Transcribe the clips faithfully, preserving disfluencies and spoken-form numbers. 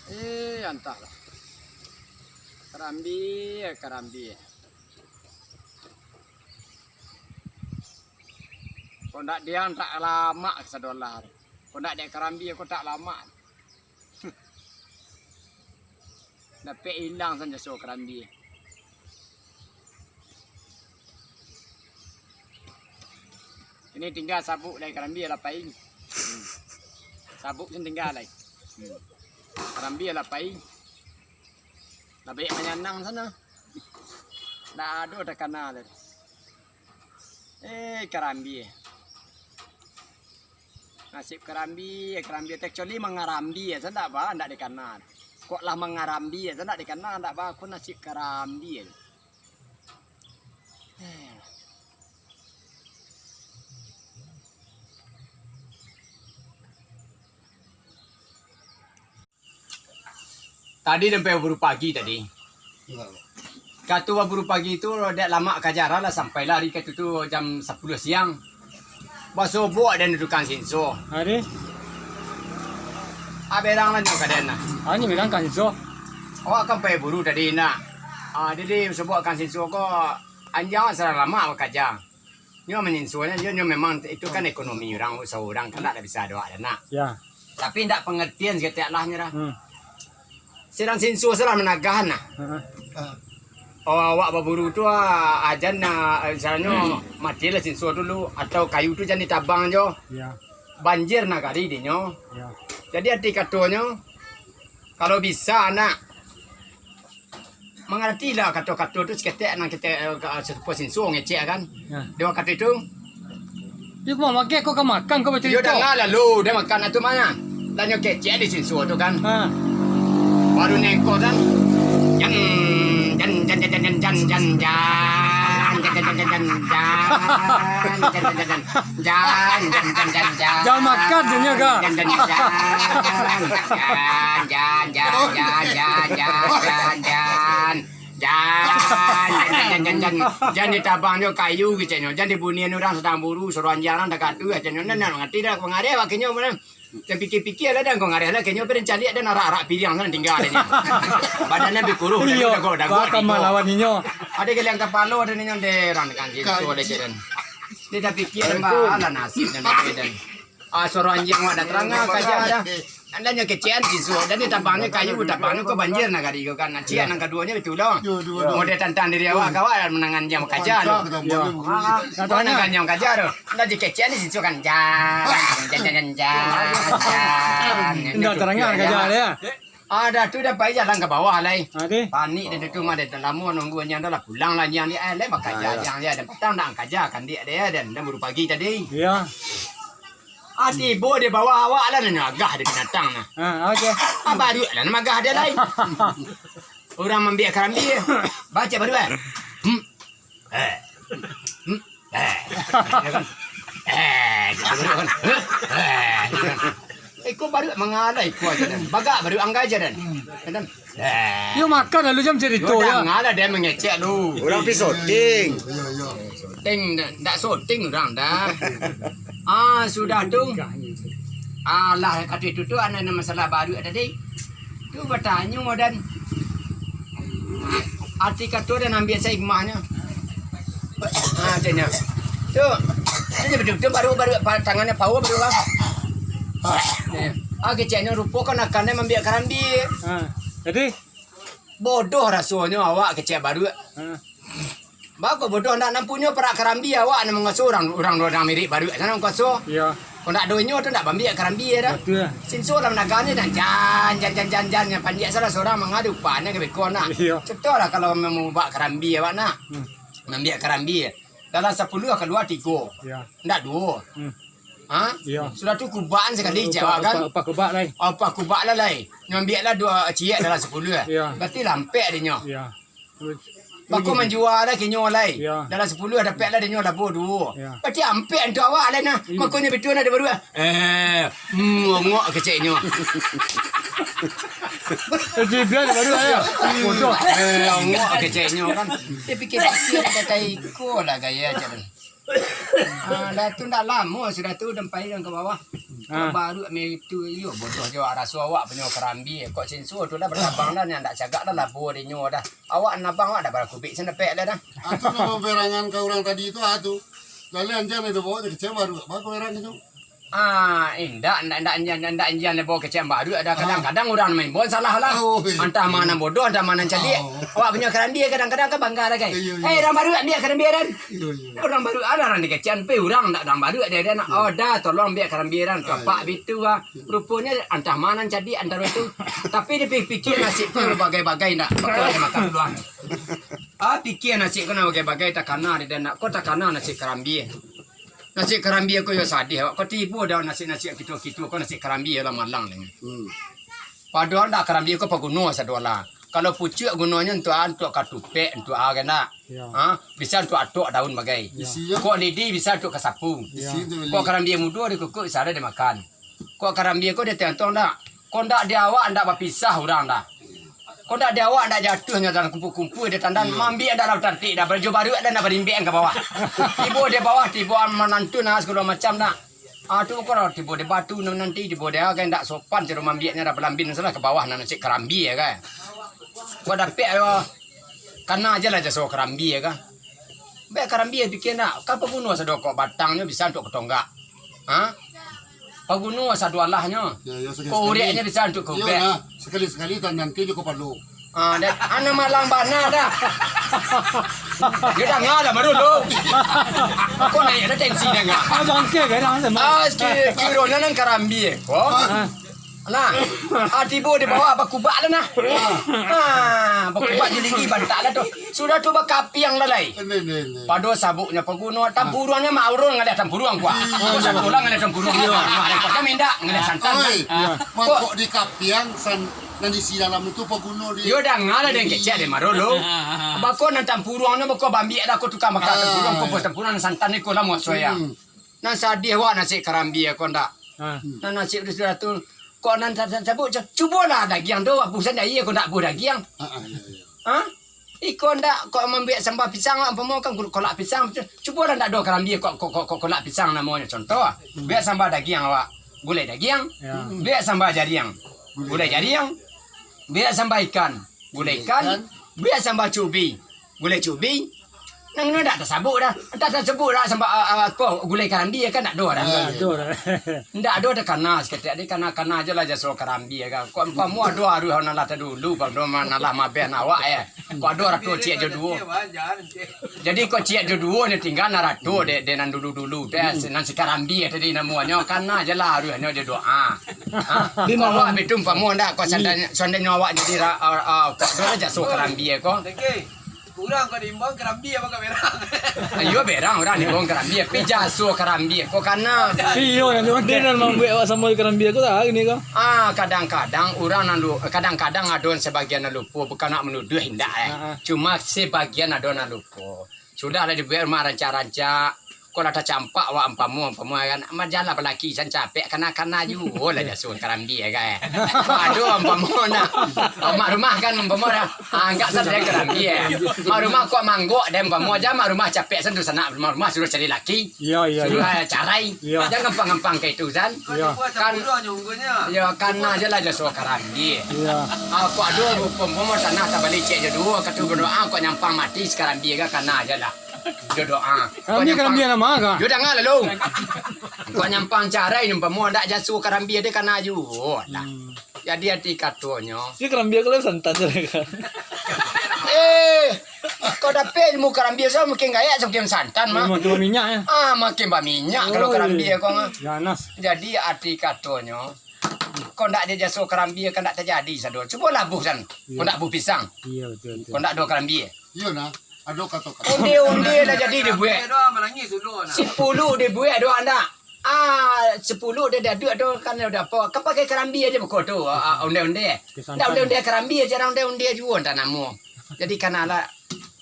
Eh, antahlah. Karambia, karambia. Kok ndak dian tak lamak sadolah. Kok ndak dek karambia, kok tak lamak. Dapek ilang sajo so karambia. Ini tingga sabuk lai, karambia lah pai. Hmm. Sabuk sen tingga lai. Hmm. Karambia lah pai. Lah banyak manyanang sana. Ndak ado takana lai. Eh, karambia. Nasib karambia, karambia teh kecuali mangarambia, sa ndak ba, ndak dikana. Kok lah mangarambia, sa ndak dikana, ndak ba, aku nasib karambia. Eh. Tadi sampai baburu pagi tadi. Katu baburu pagi tu, dek lamak kaja lah, sampailah ari katu tu jam sapuluah siang. Basobok den tukang sinso. Ari? Aberang lah nyo ka den lah. Ani bilang kan sinso. Awak kan pai buru tadi nak. Ah, jadi basobok kan sinso ko anjang salah lamak bakaja. Nyo manyinsuanyo, nyo, nyo memang itu kan ekonomi urang, usaha urang, kan ndak bisa doa dah nak. Ya. Tapi ndak pengertian saketek lah nyo dah. Hmm. Sedang sinsuo salah managahan nah. Heeh. Oh, awak baburu tu, ah, ajan nah, eh, misalnyo matilah sinsuo dulu, atau kayu tu jan ditabang jo. Ya. Banjir nagari dinyo. Ya. Jadi arti katonyo, kalau bisa nak, mangaratilah kato-kato tu saketek nan kito, eh, ka, serupo sinsuo ngecek kan. Ya. Dua kato itu. Yo, kok makan, kok ka makan, kok bacarito. Yo, danga lalu, dia makan tu mah. Lah nyo kecek di sinsuo tu kan. Ha. Baru nengko kan. Jan, jan, jan. Jan, jan, jan, jan, jan. Jan makan, jan nyo, Kak. Jan, jan, jan. Jan, jan, jan, jan, jan, jan, jan. Jan, jan, jan, jan, jan. Jan ditabang jo kayu, keceknyo. Jan dibunian urang sadang buru, suruah anjiang urang dah katu, keceknyo. Nan, nan, ngarati dah, pangareh, wakihnyo, mana? Jan pikir-pikir lah, dan kau ngareh lah, keceknyo, pada caliak, dan arak-arak piriang, sana tinggal, dah, nyo. Badannyo bikuruh, dah, iyo, dah, dah, dah, dah, malawan inyo. Ada geliang kapalo, ada ninyo, deh, urang dengan gitu, ada jalan. Dia dah pikir, mbak, alah nasib, dan, dan, dan. Ah, suruah anjiang awak dah tarang, ah, kaja dah. Andaknyo kecekan sisuak, dan ditabangnyo kayu, tabangnyo ko banjir nagari ko kan. Nah, ciek nan kaduonyo itu lo. Yo, duo, duo. Model tantang diri awak, kawak manangan jam kaja tu. Mantap, mantap. Yo. Ah, ah. Awak nan ganjang kaja tu. Ndak dikecekan sisuak kan. Jan, jan, jan, jan, jan, jan. Ndak tarang kaja dia. Ah, dah tu dah pai jalan ka bawah lai. Ah, ti? Panik dia tu mah, dia lamo nunggu anjiang dah lah, pulang lah anjiang dia. Eh, lai bakaja anjiang dia. Dan patang dah kaja kandik dia, dan dah baru pagi tadi. Iya. Ah, tibo di bawah awak lah, nan agah di binatang nah. Ah, oke. Ah, baruak lah nan agah dia lai. Urang mambiak karambia. Baca baruak, eh. Hmm. Eh. Hmm. Eh. Ya kan? Eh, gitu baruak kan. Eh, gitu kan. Iko baruak mangalai iko aja dan. Bagak baruak angga aja dan. Ya kan? Eh. Yo makan lalu jam cerita. Yo, ya. Janganlah dia mengecek lu. Urang pi syuting. Syuting, ndak, ndak syuting urang dah. Ah, sudah tu. Alah, kata itu tu, anak masalah baruak tadi. Tu batanyo dan arti kato dan ambiak sa hikmahnyo. Ah, caknyo. Tu, tu baruak-baruak, tangannyo pawo baruak, bang. Ah, keceknyo rupo kan akan dia mambiak karambia. Ah, jadi? Bodoh rasonyo awak kecek baruak. Ha. Bako bodoh ndak, nan punyo parak karambia awak nan manguaso urang, urang, urang mirik baruak sana manguaso. Iyo. Kok ndak ado inyo tu ndak bambiak karambia dah. Batua. Sinso lah managah ni dan jan, jan, jan, jan, jan, nan panjak salah surang mangadu panjang ka beko nak. Iyo. Contoh lah kalau mamubak karambia awak nak. Hmm. Mambiak karambia. Dalam sapuluah kalua tigo. Iyo. Ndak duo. Hmm. Ha? Iyo. Sudah tu kubaan sakali. Upah, jawab kan? Upah, upah kubak lai. Oh, upah kubak lah lai. Nyo ambiak lah duo ciek dalam sapuluah. Iyo. Berarti lah ampek dinyo. Iyo. Bako manjua lah kinyo lai. Iyo. Dalam sapuluah dapek lah dinyo labo duo. Iyo. Berarti ampek untuak awak lai nah. Iyo. Makonyo batua nah di baruak. Eh, hmm, ongok keceknyo. Eh, jibian baruak yo. Bodoh. Eh, ongok keceknyo kan. Dia pikir-pikir kata iko lah gaya aja. Ah, dah tu ndak lamo sudah tu, den pai den ka bawah. Ah. Baru ambil itu, iyo, bodoh jo, raso awak punyo karambia. Kok senso tu lah, batabang dah, ndak cagak dah, labo dinyo dah. Awak nabang, awak dah bara kubik sen dapek dah. Ah, tu lah pamberangan ka urang tadi tu, ah, tu. Lalu anjiang dah bawa je kecek baru, apa kau orang itu? Ah, indak, indak, indak anjiang, indak anjiang dah bawa kecek baru, ada kadang-kadang urang main bon salah lah. Oh, iya. Antah mana bodoh, antah mana cadiak. Oh. Awak punyo karambia kadang-kadang kan bangga lah, kan? Iya, iya. "Eh, urang baru ambil karambia, Dan." Iya, iya. Urang baru, ada urang dikecekan, pe urang ndak urang baru, dia, dia nak, "Oh, dah, tolong ambiak karambia, Dan." Tapak bitu, ah. Ruponyo antah ma nan cadiak antaro itu. Tapi dipikia nasib ko bagai-bagai ndak, bakal makan peluang. Ah, pikia nasib ko nan bagai-bagai, takana di dan nak, ko takana nasib karambia. Nasib karambia ko yo sadih awak. Ko tibo dah nasib-nasib kito-kito ko, nasib karambia lah malang deh. Hmm. Padohal ndak, karambia ko paguno sadolah. Kalau pucuak gunonyo untuak a, untuak katupek, untuak a kan ndak? Yo. Ha? Bisa untuak atok daun bagai. Yo. Isinyo? Kok lidi bisa untuak kasapu. Isi tu beli. Kok karambia mudo dikukuik, bisa dimakan. Kok karambia ko ditantuang ndak? Kok ndak di awak ndak bapisah urang dah. Kok ndak di awak ndak jatuahnyo dalam kumpua-kumpua di tandan, hmm, maambiak ndak lah tantik dah, barajo baruak dah nak barimbek ka bawah. Tibo di bawah, tibo manantu nah sagalo macam dah. Ah, tu kok tibo di batu nan nanti, tibo di agai ndak sopan caro maambiaknyo dah, balambin salah ka bawah nan nasib karambia kan. Kok dapek yo, kana je lah jaso karambia kan. Baik karambia pikia ndak, kan paguno sado kok batangnyo bisa untuak katonggak. Ha? Paguno sado alahnyo. Yo, yo, sakali-sakali. Kok ureknyo bisa untuak ka ubek. Yo, nah, sakali-sakali tan nanti jo kapalo. Ah, dan, ana malang bana dah. Yo danga lah baru tu. Kok naik dah tensi danga. Ah, bangke garang sama. Ah, siki-, kironyo nan karambia ko. Ah. Nah, ah, tibo di bawah bakubak lah nah. Ah, bakubak di linggi bantak lah tu. Sudah tu bakapiang lah lai. Ini, ini, ini. Pado sabuknyo paguno, tampuruangnyo mak urun ngalih tampuruang kuah. Iya. Satu lah ngalih tampuruang. Iya. Nah, repotnyo mindak ngalih santan. Oi, kan? Ah. Mangkok di kapiang san-, nan di isi dalam itu paguno di. Yo danga lah den kecek den maro lo. Ah. Bako nan tampuruangnyo bako bambiak dah ko tukang makan tampuruang, ko buah tampuruang nan santan ni ko lah muat soyang. Hmm. Nan sadih awak nasib karambia ko ndak? Ha. Nan nasib tu sudah tu, kok nan ta-, ta-, tasabuik, cu-, cubolah dagiang tu, abuih sajo aia ko ndak abuih dagiang. Ha, ha, iyo, iyo. Ha? Iko ndak kok mambuek sambal pisang, umpamo kan kol-, kolak pisang, cu-, cubolah ndak ado karambia kok, kok, kok, kok kolak pisang namonyo. Contoh, buek sambal dagiang awak, gulai dagiang, ya, buek sambal jariang, gulai jariang, buek sambal ikan, gulai ikan, buek sambal cubi. Gulai cubi. Nan ino ndak tasabuik dah. Ndak tasabuik dah samba-, a, a, ko, gulai karambia kan ndak ado dah. Ndak ado dah. Ndak ado dah kana saketek, dek kana-kana je lah jaso karambia kan. Kok umpamo ado aruih nan lah tadulu, umpamo nan lah mabeh awak, eh. Kok ado rato ciek jo duo. Jadi kok ciek jo duo ni tingga nan rato dek, dek nan dulu-dulu tu, eh, nan si karambia tadi namonyo, kana je lah aruihnyo jo doa. Ha? Kok awak bitu umpamo ndak, kok seandainya, seandainya awak jadi ra-, a, a, kok ado lah jaso karambia ko. Urang kok diimbau karambia bakal berang. Iyo, berang urang diimbau karambia, tapi jaso karambia ko kana. Iyo, nan tu den nan mambuek awak samo karambia ko tah, gini ko. Ah, kadang-kadang urang nan lu-, kadang-kadang ado sabagian nan lupo, bukan nak manuduah indak, eh. Ha, ha. Cuma sabagian ado nan lupo. Sudahlah dibuek rumah rancak-rancak, Kok lah tacampak awak umpamo, umpamo kan, majalah balaki san capek, kana-kana juo lah jaso karambia kan. Kok ado umpamo nah, mak rumah kan umpamo dah, anggak san dari karambia. Mak rumah kok manggok deh umpamo aja, mak rumah capek san tu sanak, mak rumah suruh cari laki. Iyo, iyo, suruh, iyo. Eh, carai. Iyo. Jangan gampang-gampang kayak itu san. Iyo. Kan, iyo, kana je lah jaso karambia. Iyo. Ah, kok ado umpamo tanah tabali cek je duo, katu berdoa, kok nyampang mati sakarambia kan, kana je lah. Jo doa. Kami kambia nama ka? Yo danga lah lu. Kok nyampang carai umpamo ndak jaso karambia deh kana juo lah. Hmm. Jadi ati katonyo. Si karambia kalau santan je lah ka. Eh, kok dapek ilmu karambia sa makin gayak sa makin santan mah. Makin baminyak ya. Ah, makin baminyak kalau karambia ko mah. Ganas. Jadi ati katonyo, kok ndak ado jaso karambia kan ndak tajadi sado. Cubolah buh san. Iyo. Kok ndak buh pisang. Iyo, betul, betul. Kok ndak ado karambia. Iyo nah. Ado kato-kato. Onde-onde lah jadi dibuek. Sapuluah dibuek doh ndak? Ah, sapuluah dia daduk ado kan udah apo? Kan pakai karambia je beko tu. Ah, ah, onde-onde. Ndak onde-onde karambia, jarang onde-onde juo ndak namo. Jadi kanalah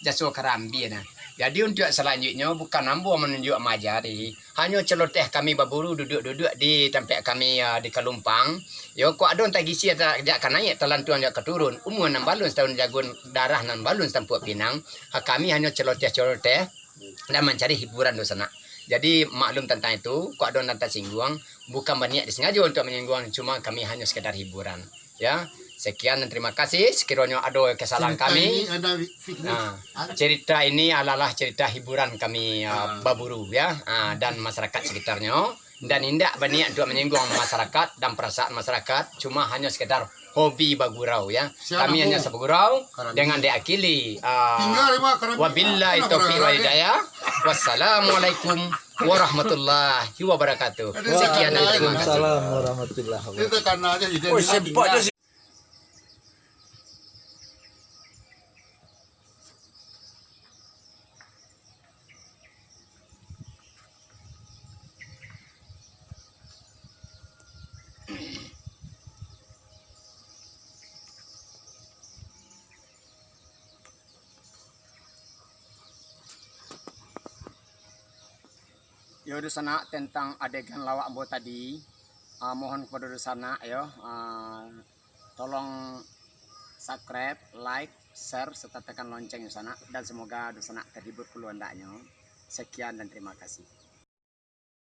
jaso karambia nah. Jadi untuak salanjuiknyo bukan ambo manunjuak maajari. Hanyo celoteh kami baburu duduak-duduak di tampek kami, ah, di Kalumpang. Yo, kok ado nan tagisi ta-, jak ka naiak, talantuang jak ka turun, umua nan balun satahun jaguang, darah nan balun satampuak pinang, ha, kami hanyo celoteh-celoteh dan mancari hiburan do sanak. Jadi, maklum tentang itu, kok ado nan tasingguang, bukan baniat disengajo untuk manyingguang, cuma kami hanyo sekedar hiburan. Ya, sekian dan terima kasih. Sekiranya ada kesalahan kami, nah, cerita ini adalah cerita hiburan kami, uh, baburu, ya, uh, dan masyarakat sekitarnya. Dan indak baniat untuk manyingguang masyarakat dan perasaan masyarakat, cuma hanya sekedar hobi bagurau, ya. Kami hanya bagurau dengan diakili, uh, wabillahi taufiq wal hidayah. Wassalamualaikum warahmatullahi wabarakatuh. Sekian dan terima kasih. Waalaikumsalam warahmatullahi wabarakatuh. Yo, dunsanak, tentang adegan lawak ambo tadi, ah, mohon kepada dunsanak, yo, ah, tolong subscribe, like, share, serta tekan lonceng, dunsanak, dan semoga dunsanak terhibur pulo andaknyo. Sekian dan terima kasih.